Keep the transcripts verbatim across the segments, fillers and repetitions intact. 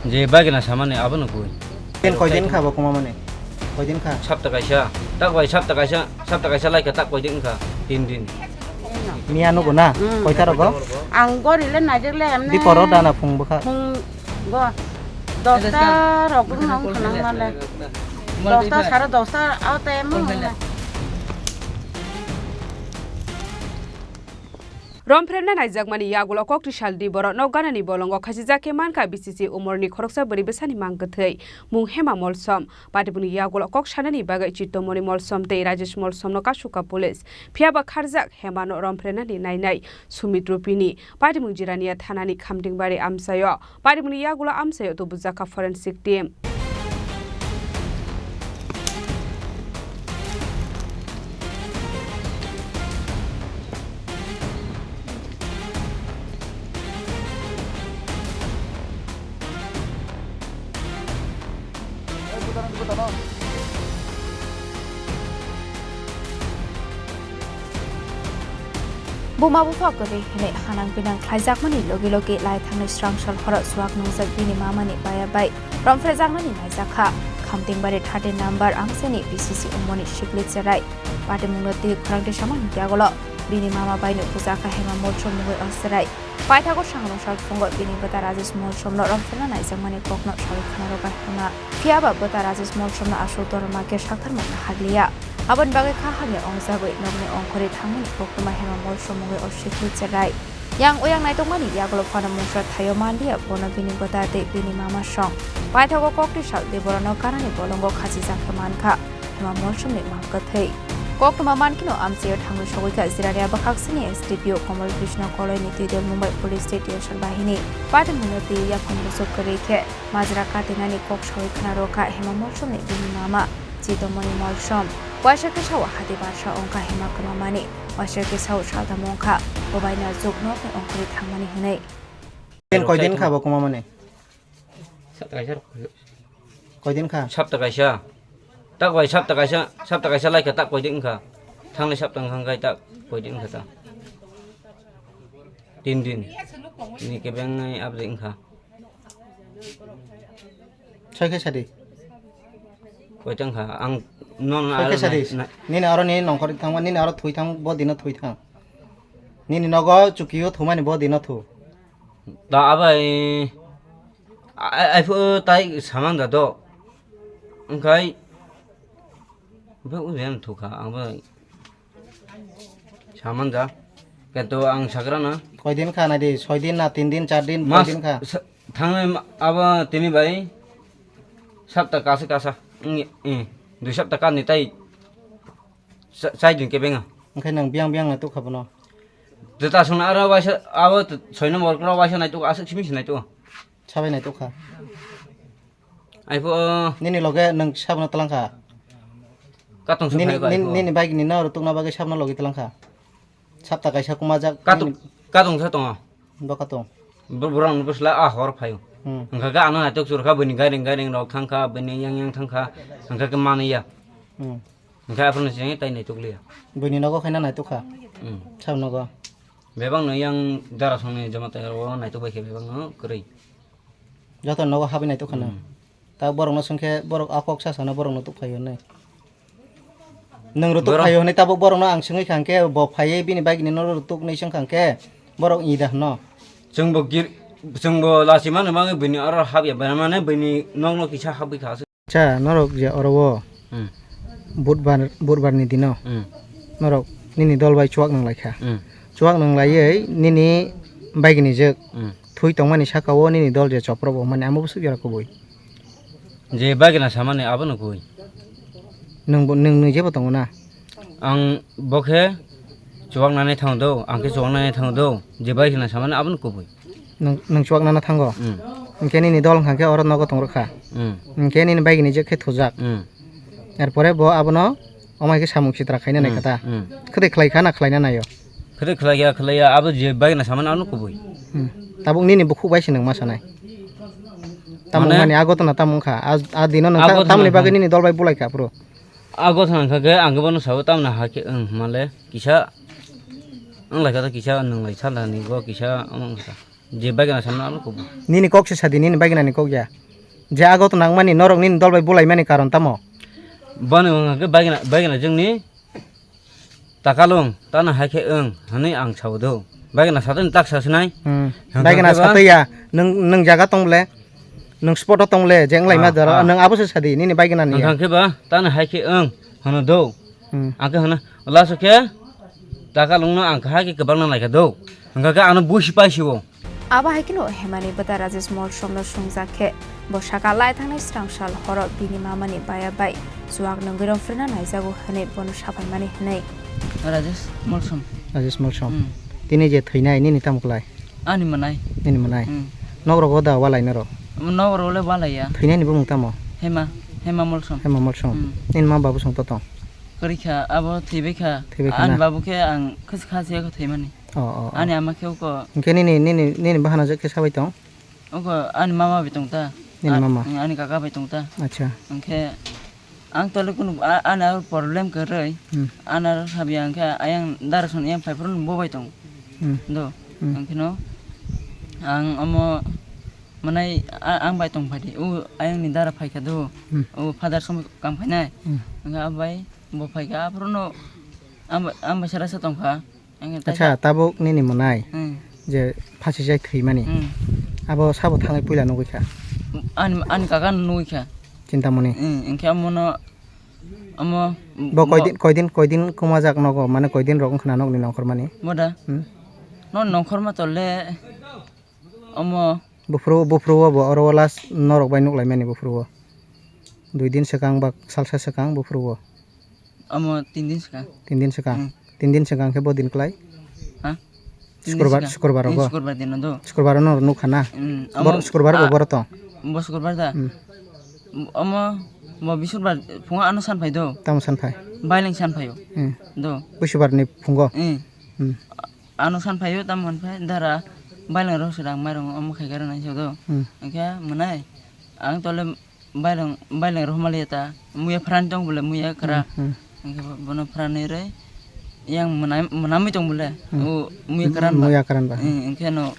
Je bagina samani abono koi. Ten koidin kha bo kuma mani? Koidin kha? Sapta kaisa. Tak bai sapta kaisa, sapta kaisa lai kha tak koidin kha? Tin din. Miya nugo na? Hmm. Koita rogo? Ang gori le najak le amne. Di koro dana phung bwkha? Phung go. Dosta rok bwkha nang khanang male. Dosta sare dosta au te mo. Romphrenna naijakmani yagulo kokti saldi borok nok ganani bolongo khachijak khe mankha B C C umorni khoroksa bwrwi bwsani mang kwthwi, mung Hema Molsom. Patibuni yagulo kok sanani bagwi Chitomoni Molsom tei Rajesh Molsomno kasuka police. Phiyaba kharjak Hemano romphrenani nainai Sumit Rupini. Patibung Jirania thanani Khamtingbari amchaio. Patibuni yagulo amchaio tubujakha forensic team. Buma bupha kwrwi hwnwi hanang binang khlaijakmani logi logi lai thangni srang sal horo chuak nungjak bini mamani baya bai romphrejaknani naijakha. Khamtingbari thirteen number amchaini B C C umoni sikli cherai. Patimungno twi khorang twi samani yagulo bini mama baino bujakha Hema Molsom mungwi o cherai. Paithago sangrong sal phungo bini bwta Rajesh Molsomno romphena naijakmani kokno sawi khna rwkha Hema. Phiyaba bwta Rajesh Molsomno aswk dorma khe saktharmani hakliya. Aboni bagwi kha hamya ongjagwi nokni ongkhorwi thangmani koktwma Hema Molsom mungwi o sikli cherai. Yang uyang naitokmani yagulo phano mungsa thaio manliya bono bini bwta tei bini mama song. Paithago kokti sal tei borokno kanani bolongo khachijak khe mankha Hema Molsomni mang kwthwi. Koktwma mankhino amchaio thangwi sogwi kha Jirania bwkhaksini S D P O Komol Krishna Koloini twidul Mumbai Police State Yasar Bahini. Patimungno twi yaphang bwswk kwrwi khe majra katinani kok sawi khna rwkha Hema Molsomni bini mama Chitomoni Molsom. Waisa khe sao hati barsa wngkha Hema kwmamani, waisa khe sao saltham wngkha, bo bai naijwk nokni ongkhorwi thangmani hwnwi. Ken koidin kha bo kwmamani? Sapta kaisa rok. Koidin kha? Sapta kaisa. Tak bai sapta kaisa, sapta kaisa lai kha tak koidin kha? Thangnai sapta wngkha khe tak koidin kha ta? Tin din. Ni kebeng nai abri wngkha. Soi khe sadi. Koitang kha ang non Soi khe sadi. Nini aro nini nongkhor thangma, nini aro thui thang, bo dino thui thang. Nini nogo chukio thumani bo dino thu. Da abai ai phu tai saman da do. Engkai be ujen thu kha ang bai. Saman ja. Keto ang sagra na. Koi din kha na di? Soi din na, tin din, char din, koi Mas din kha? Sa-, thangnai ma-, abo tini bai sapta kasa kasa. Ing, ing. Dui sapta kani tai sa-, chai din kebenga. Engkhe nang biang biang na tukha bono. Jeta sung aro waisa abo t-, soi nombor kro waisa nai tuk asuk simi sinai tuk. Sabai nai tukha. Ai pho. Nini loge nang sabno talang kha. Katong sa Nini, phai bai nini, pho. Nini bike ni noro tukna bagwi sabno logi talang kha. Sapta kaisa kuma jak. Katong, nini katong sa tongo. Bo katong. Bo borang no bwsla a hor phaio. Hmm. Hwnkha khe ano naitok chur kha, bini gairing gairing rok thang kha, bini yang yang thang kha. Hwnkha khe mani ya. Hmm. Hwnkha aphano sini tai naitok liya. Bini nogo khaina naitok kha. Hmm. Sab nogo. Bebak no yang dara songni jama tai ro naitok bai khe bebak no kwrwi. Joto nogo habwi naitok khana. Hmm. Ta borokno swngkhe borok a kok sasano borokno tukphaio hinwi. Nwng rw tukphaio hinwi tabuk borokno ang swngwi kha hwnkhe bo phaiwi bini bike ni noro rw tuknwi swngkha hwnkhe borok ida hwno. Chwngbo gir-, chwngbo lachimano mangwi bini oro habya, bini mane bini nokno kisa habwi kha. Cha norok je oro o Hmm. Budbar, budbar ni dino Hmm. norok nini dol bai chuak nang lai kha. Hmm. Chuak nang laiwi nini bike ni jwk Hmm. thui tongmani saka o nini dol je chopro bo mani amo bwswk jora kubui. Je bagina samani abono koi. Nwng bo, nwng, nwng jebo tongo na? Ang bo khe chuak nani thango do, ang khe chuak nani thango do, je bagina samani abono koboi. Nwng, nwng chuak nana thango? Hmm. Hwnkhe nini dol hwnkha khe oro nogo tong rwkha. Hmm. Hwnkhe nini bagini je khe thujak. Hmm. Er pore bo abono omai khe samung sitra khaina nai Hmm. kha ta. Hmm. Khwtwi khlai kha na khlaina naio? Khwtwi khlai ya, khlai ya, abo je bagina samani abono koboi. Hmm. Tabuk nini bukhuk bai se nwng ma sanai. Tamo Mane? Mani ago tona tamo wngkha. A, a dino nwng ta-, Ago tona tamoni bagwi wngkha. Nini dol bai bulai kha phuru. Ago tona wngkha khe ang bono sabo tamoni ha khe wng hwnmale kisa wng lai kha ta kisa nwng lai sal ni go kisa wng kha. Je bagina samno ano kubu. Nini kok se sadi, nini bagina ni kok ya. Je agot nangmani norok nini dol bai bulaimani karon tamo? Bani wngkha khe bagina, bagina jengni takalung tana hai khe wng hwnwi ang sao do. Bagina satani tak sasinai. Hmm. Hwnkha Bagina khe ba satwi ya, nwng, nwng jaga tong ble, nwng spot o tong ble, je wnglaima Ah, doro, ah. Nwng abo se sadi, nini bagina ni ya. Hwnkha khe ba tana hai khe wng hwno do. Hmm. Ang khe hwno, laso khe takalungno ang kha khe kwbangna naikha do. Hwnkha khe ano busi paisio. Abo hai kheno Hemani bwta Rajesh Molsomno swngjak khe, bo saka lai thangnai swrang sal horo bini mamani baya bai chuak nwngwi rwphwrwna naijago hwnwi bono saphaimani hwnwi. Rajesh Molsom. Rajesh Molsom. Hmm. Tini je thwinai nini tamo klai? Ani mwnai. Nini mwnai? Hmm. Nok rogo da walai norok? Nok rogo le walai ya. Thwinai ni bumung tamo? Hema, Hema Molsom. Hema Molsom. Hmm. Nini ma babu song to tong? Kwrwi kha, abo thwibai kha. Thwibai kha Ani na? Babu khe ang khasi khasi khe thwimani. Oh, oh, oh. Ani ama khe uko. Hwnkhe nini, nini, nini bahana je khe sabai tong? Uko ani mama bai tong ta. Nini A-, mama? Ani kaka bai tong ta. Acha. Hwnkhe ang tole kunu a-, ani aro problem kwrwi. Hmm. Ani aro sabi ang khe ayang dara son yang phai phuru bo bai tong. Hmm. Do. Hmm. Hwnkhe no ang omo manai a-, ang bai tong phai di. U ayang ni dara phai kha do. Hmm. U father som kam phai nai. Hmm. Hwnkhe abai bo phai kha aphuru no ang bai, ang bai sara sa tong kha. Ang Acha, taisa tabuk nini mwnai Hmm. je phasi jai thwimani. Hmm. Abo sabo thangwi puila nugwi kha. Ani, ani kaka no nugwi kha. Chintamoni. Hmm, hwnkhe amo no, amo Bo bo koidin, koidin, koidin kumajak nogo, mane koidin rok wngkhna nokni nongkhormani? Boda. Hmm. No nongkhorma tole amo Buphuru, buphuru o bo oro o last norok bai nuklaimani buphuru o. Dui din swkang ba salsa swkang buphuru o. Amo tin din swkang. Tin din swkang. Hmm. Tin din swkang khe bo din klai? Ha? Tin din Sukrobar, swkang. Sukrobar Hmm, rogo? Sukrobar dino do. Sukrobar no nukha na? Hmm, Bor-, amo Sukrobar bo a-, boro tong? Bo Sukrobar da? Hmm. Amo bo Bisukrobar phungo ano san phai do. Tamo san phai? Baileng san phaio. Hmm. Do. Busubar ni phungo? Hmm. Hmm. Ano san phaio tamo hwn phai dara baileng rok swrang mairung omo khai khe rwnai se do. Hmm. Hwnkhe mwnai ang tole baileng, baileng rohormaliya ta, muya phrani tong bole, muya kwra. Hmm, hmm. Hwnkhe bo-, bono phrani rwi yang mwnam-, mwnamwi tong bole, Hmm. o muya kwran ba. Muya kwran ba. Hmm, hwnkhe no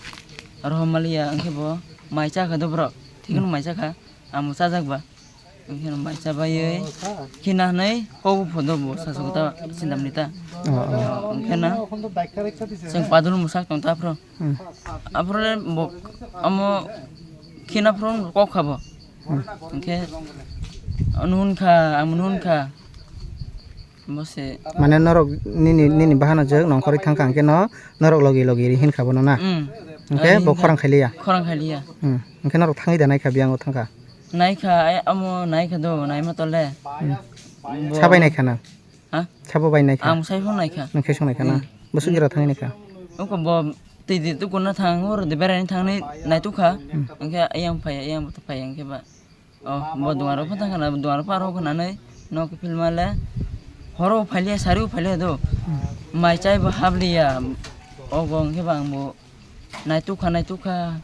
rohormaliya, hwnkhe bo mai cha kha do borok, thikno Hmm. mai cha kha, amo chajak ba. Hwnkhe no mai cha baiwi khina hwnwi kok phodo bo sasu ta sindamni ta. Oh, oh. Hwnkhe no chwng padul mwsak tong ta phro. Hmm. Aphuru le bo amo khina phuru kok kha bo. Hmm. Hwnkhe ano hwn kha, amo hwn kha. Bo se. Mane norok nini, nini bahano jwk nongkhorwi thang kha, hwnkhe no norok logi logi ri hin kha bono na? Hmm. Hwnkhe Ari bo hin kha. Khorang khai liya? Khorang khai liya. Hmm. Hwnkhe norok thangwi da nai kha, biyango thang kha? Nai kha, ai amo nai kha do, naima tole. Hmm. Bo Sabai nai kha na? Ha? Sabo bai nai kha? Ang sai phone nai kha. Nang khe song nai kha na? Hmm. Bwswk jora thangwi nai kha? Oko bo twi di tukuna thang, oro de berai thangni nai tukha. Hmm. Hwnkhe ayang phai, ayang bo phai, hwnkhe ba. Oh, bo duar phone thang khana, duar phone aro khana nai, nok philma le. Horo phai liya, sari phai liya do. Hmm. Mai chai bo hap liya. Obo hwnkhe ba ang bo. Naitukha, naitukha,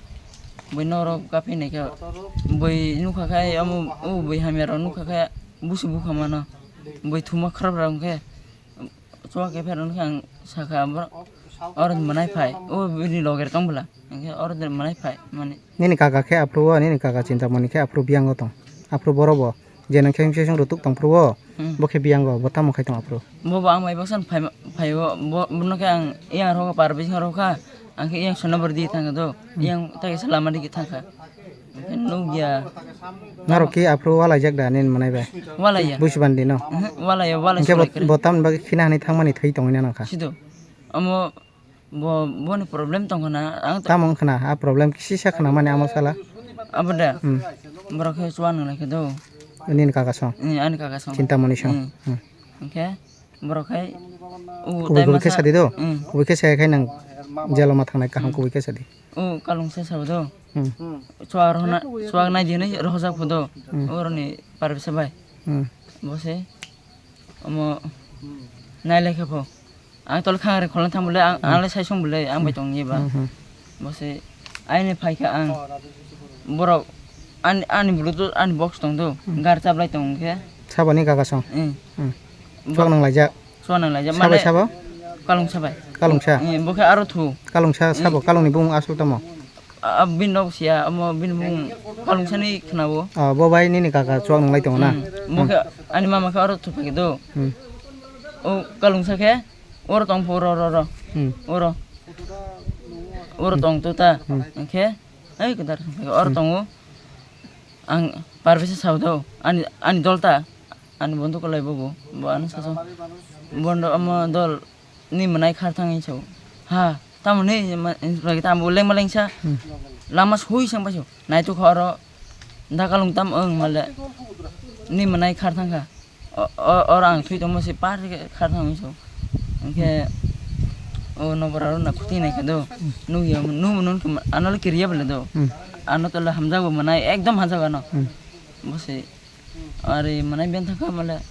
bui norok kaphinaikha, bui nukha khe omo, o bui hamyarok nukha khe busu bukha mano, bui thuma khrap rok khe chuak khe pherok nukha ang sakha, oro mwnai phai, o bini loge tong bwla, hwnkhe oro mwnai phai mani. Nini kaka khe aphuru o, nini kaka Chintamoni khe aphuru biyango tong, aphuru boro bo. Je nang khe misa song rutuk tong phuru o, Hmm. Bo khe biyango, bo tamo khai tong aphuru? Bo bo ang bai baksan phai, phai o, bo, bono khe ang yang rokha par bising rokha, ang khe yang sona bor di thang do, Hmm. Yang ta khe sala mari khe thang kha. Ang khe nuk ya. Norok khe aphuru walai jak da nini mwnai bai? Walai ya. Busi bandi no? Mhm, walai ya, walai Hwnkhe bo, sulai kre. Bo tamni bagwi khina hani thangmani thwi tongwi na nang kha? Sido. Omo Bo, boni problem tong khna, ang to Tamo wng khna, a problem kisa khna mani amo sala. Abo da. Hmm. Borok khe chuan nang lai khe do. Nini kaka song? Hmm, ani kaka song. Chintamoni song. Hmm. Hmm. Hwnkhe borok khai u Kubui tai kubui khe masa sadi do? Hmm. Kubui khe saya khai nang jelo ma thangnai kaham Hmm. Kubui khe sadi. U kalung se sabo do. Hmm. Chuak rohna, chuak nai di hinwi rohorjak pho do. Hmm. Oroni par bisa bai. Hmm. Bo se omo nai lai khe pho. Ang tole khang reng kholna thang bole, ang, Hmm. Ang le sai song bole, ang bai Hmm. Tong ye ba. Hmm, hmm. Bo se aini phai kha ang. Borok ani, ani bluetooth, ani box tong do. Hmm. Gar chaplai tong khe. Saboni kaka song? Eh. Hmm. Bo Chuak nang laijak? Chuak nang laijak. Sabai Mane sabo? Kalung sabai. Kalungsa? Eh, bo khe aro thu. Kalungsa Eh. Sabo, kalungni bumung asol tamo? a, bini nok siya, omo bini bung kalungsani khwnao. Ah, bo bai nini kaka chuak nunglai tongo na? Hmm. Bo khe ani mama khe oro thupha khe do. Hmm. O kalungsa khe oro tong pho oro, oro, oro. Hmm. Oro. Oro Hmm. tong to ta. Hmm. Hwnkhe, ai kedar oro Hmm. tongo. Ang Parvesa sao do. Ani, ani dol ta. Ani bondo kolai bobo. Bo ano saso. Bondo omo dol ni mwnai khar thang hinwi sao. Ha, tamo ni ma-, lagi tamo lengma lengsa. Hmm. Lama sui sang paso. Naituk kha oro dakalung tam wng male. Ni mwnai khar thang kha. O, o, oro ang thwi tongma se par khe khar thang hinwi sao. Hwnkhe o nobora ro na khuti nai kha do. Hmm. Nugya, nu, nun khe ano le kiriya bole do. Hmm. Ano tole hamjago mwnai, ekdom hamjago ano. Hmm. Bo se Ari manai ben thangkha male.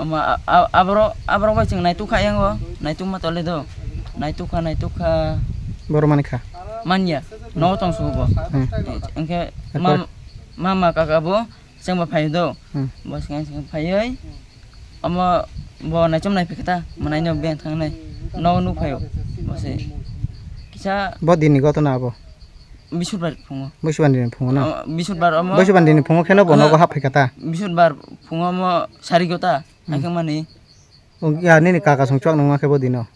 Ama a-, a-, aboro, aboro bai chwng naituk kha yango, naituk ma tole do. Naituk kha, naituk kha. Boro mani kha. Manya, no tong sugo bo. Hmm. Engkhe Akbar. Mam-, mama kaka bo chwng ba phai do. Hmm. Bo sing sing phaioi. Ama bo naichom nai phikta, manai no ben thangnai. No nuk phaio. Bo se. Kisa Bo dini gotona abo. Bisudbar phungo. Bisudbar ni phungo na? Oh, Bisudbar omo. Bisudbar ni phungo kheno bo Ah. nogo hap phaikha ta? Bisudbar phungo omo sarigo ta, Hmm. naikhe mani. O, ya, nini kaka song chuak nungma khe bo dino?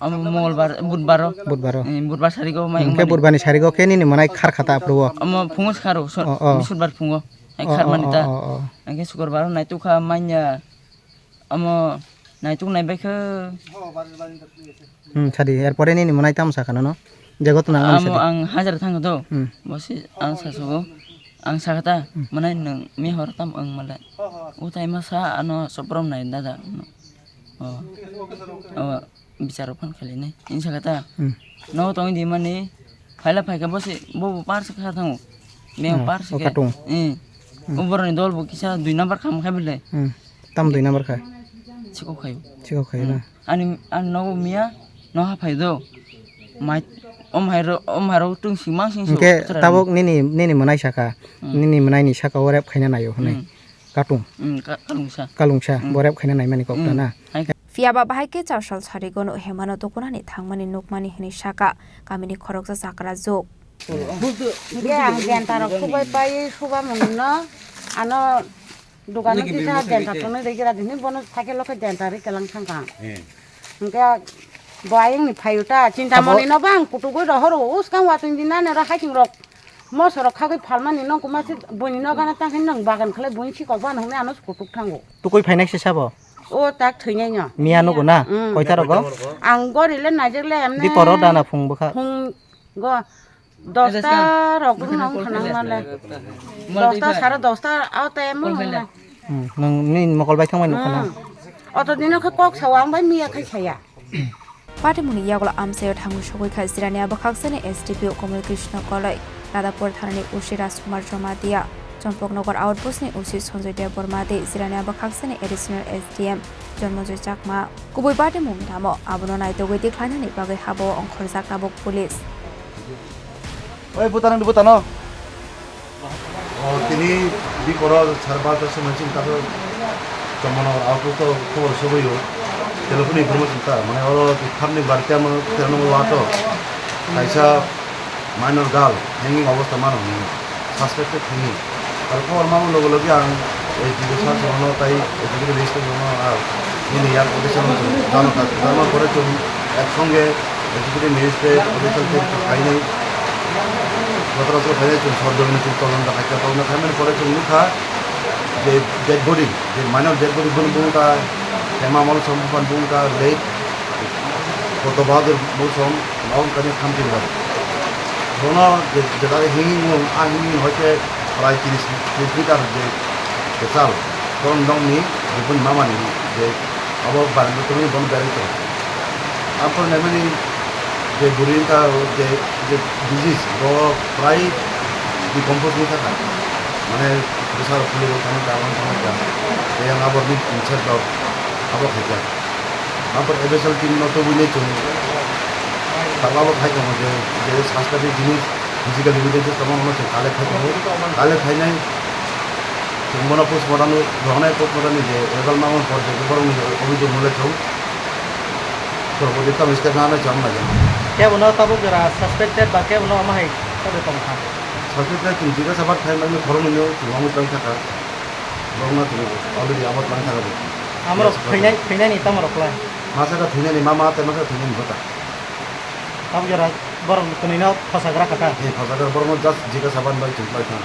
Omo Mongolbar, Budbaro. Budbaro. Eh, Budbar sarigo mai Hwnkhe mani. Budbar ni sarigo khe nini mwnai khar kha ta aphuru o? Omo phungo skharo, so-, Oh, oh. Bisudbar phungo. Ai Oh, khar oh, mani oh, ta. oh, oh. Hwnkhe Sukurbar naituk kha manya. Omo naituk nai bai khe. Hmm, sadi, erpore nini mwnai tamo sakha nono? Jagot nang mani Amo sadi. Ang hajar thang do. Hmm. Bosi ang sasogo. Ang sakha ta, Hmm. mwnai nwng mihor tam wng male. Utai masa ano soprom nai dada. O. O, bicharo phan khali nai. Ini sakha ta. Hmm. No tong di mani. Phaila phaikhe bo se, bo bo par se kha thango. Meo Hmm, par se o khe. Katung. Eh. Hmm. O boroni dol bo kisa dui number kham khai bele. Hmm. Tam dui number khai. Chiko khayo. Chiko khayo Hmm. na. Ani, ani nogo miya, no ha phai do. Mai, om hai ro, om hai ro tung sing mang sing so Hwnkhe chwrai tabuk nini, nini mwnai saka. Hmm. Nini mwnai ni saka o rep khaina nayo hwnwi. Hmm. Katung. Hmm, ka-, kalungsa. Kalungsa, Hmm. bo rep khaina naimani kok ta Hmm. na. Hai. Phiya ba bahai khe chasal sarigo no hemano tukunani thangmani nukmani hwnwi saka kamini khoroksa chakra juk. Hwnkhe ang denta rok subai pai suba mungno ano dukano kisa denta tongnai rwgwla dini bono cycle o khe denta rwgwlang thangkha ang. Hwnkhe bo ayang ni phaio ta chinta Abo moni no bang kutuk oi rohoro uskang watwi di nani oro haiting rok. Moso rok khagwi phalmani nong kuma se buini nokana tangkhe nong bagan khlai buini sikok bano hwnwi ano kutuk thango. Tukui phainai se sabo? O tak thwinai no. Miya nugo na? Mm. Koita rogo? Ang gori le naijak le emne. Di poro dana phung bwkha. Phung go dosta rok nong khanang male. Dosta sare dosta auta emo hwnle. Hmm, nong ni mokol bai thangmani nukha na? Hmm. Oto dino khe kok sao ang bai miya khai saya. Patimungni yagulo amchaio thangwi sogwi kha Jirania bwkhaksani S D P O Komol Krishna Koloi, Radhapur thanani O C Rajkumar Jamatia, Chompoknagar outpost ni O C Sanjoy Debbarma tei Jirania bwkhaksani additional S D M Janmojoy Chakma. Kubui patimung tamo, abono naitugwi tikhlainani bagwi habao ongkhorjak tabuk police. Oi, butano, butano. O, tini bikoro sar barta somoi chini tato Chompoknagar outpost o khobor sogwi o. Telephone information ta, mane oro thamni barita mo terno wato. Kaisa minor girl hanging obostha mano hwnwi, suspected hanging. Aro khobor mamo loge loge ang S D O sir no tai executive magistrate no ar nini yak officer no jano ta, jano pore chwng ek songe executive magistrate official tei khainai jotoraso khainai chwng sor jogni chwng tolong da khaikha, tolong da khaimani pore chwng nukha je dead body, je minor dead body bun bung ta, hema mol som bupan bung ta, late Koto Bahadur Mosong, Mount Kanya Khamti Mosong. Bono je, je dagi hinging mung, a hinging hoite prai tris, tris meter je, je sal. Bono nokni, je bun mamani, je abo barang tongwi bono berwi tongo. Aphor naimani je buri wngkha, je, je disease, bo prai decompose wngkha kha. Mane bwsa rok khulirok thangkha, thangkha. Tei ang abo ni in charge rok abo khaikha. Aphor A B S L team no tubui nai chwng tabuk abo khai tongo je, je suspect ni jinis physical evidence tongma no chwng collect khai tongo. Collect khainai chwng bono postmortem rohonai, postmortem ni je result mangma ni por je borok ni obhijog mole chwng porborti tamo step nana chwng nai. Kebo no tabuk jora suspected ba kebo no omo hai Sabe tong kha. Sabe tong kha, chwng jikasa bak khai mani khoroknwi no chwng omo tong kha kha. Borokno chwng already abo tong kha kha. Amorok thwinai, thwinani tamo rok lai? Masa kha thwinani mama tei masa kha thwinani bwta. Abo jora borok twnwi no khosagra kha ta? Ee, khosagra borokno just jikasa ban bai chwng lai kha.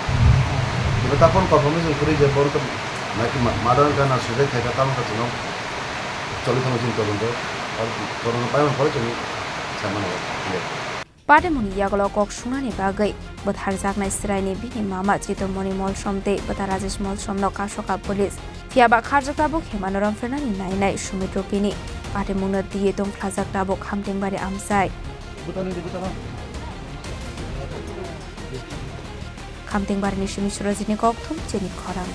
Ibo ta phone call phone chwng kwrwi je borok to naiki ma-, murder wngkha na suicide khaikha tamo kha chwngno choli thangwi chwng tolongo. Tolongo paimani pore chwng sai mano. Patimungni yagulo kok sungnani bagwi bwtharjaknai chwraini bini mama Chitomoni Molsom tei bwta Rajesh Molsomno kasoka police. Phiyaba kharjak tabuk hemano romphirnani nainai Sumitro bini patimungno diye tongphlajak tabuk Khamtengbari amchai. Khamtengbarini simi Surajini kokthum chini khorang.